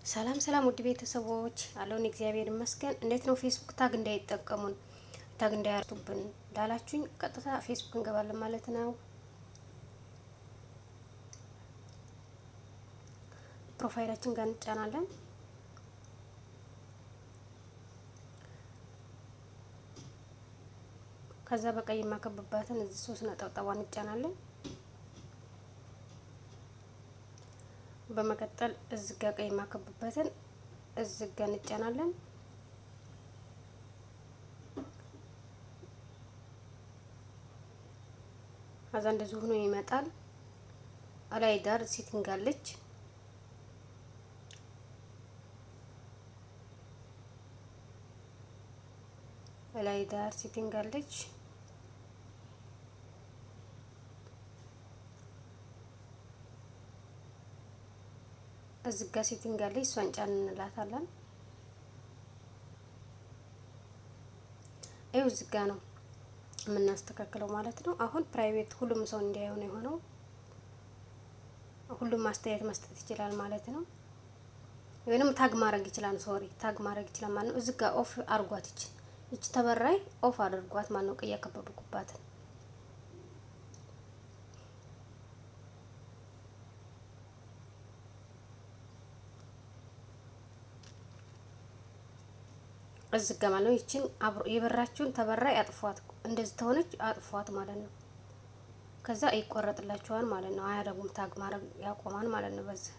ሰላም ሰላም፣ ውድ ቤተሰቦች አለውን፣ እግዚአብሔር ይመስገን። እንዴት ነው ፌስቡክ tag እንዳይጠቀሙን፣ tag እንዳያርቱብን እንዳላችሁኝ ቀጥታ ፌስቡክ እንገባለን ማለት ነው። Profile ኣችን ጋር እንጫናለን። ከዛ በቀይ የማከብባትን እዚህ ሶስት ነጠብጣቧን እንጫናለን። በመቀጠል እዚህ ጋር ቀይ የማከብበትን እዚህ ጋር እንጫናለን። ከዛ እንደዚህ ሆኖ ይመጣል። እላይ ዳር setting አለች። እላይ ዳር setting አለች። እዚህ ጋር setting አለች። እሷን ጫን እንላታለን። ይኸው እዚህ ጋ ነው የምናስተካክለው ማለት ነው። አሁን private ሁሉም ሰው እንዲያየው ነው የሆነው። ሁሉም አስተያየት መስጠት ይችላል ማለት ነው። ወይንም tag ማድረግ ይችላል። Sorry፣ tag ማድረግ ይችላል ማለት ነው። እዚህ ጋር off አድርጓት፣ ይች ተበራይ off አድርጓት ማለት ነው። ቀይ ያከበብኩባትን እዚህ ጋ ማለት ነው። ይችን አብሮ የበራችሁን ተበራይ አጥፏት። እንደዚህ ተሆነች አጥፏት ማለት ነው። ከዛ ይቆረጥላችኋል ማለት ነው። አያደርጉም፣ tag ማድረግ ያቆማል ማለት ነው። በዚህ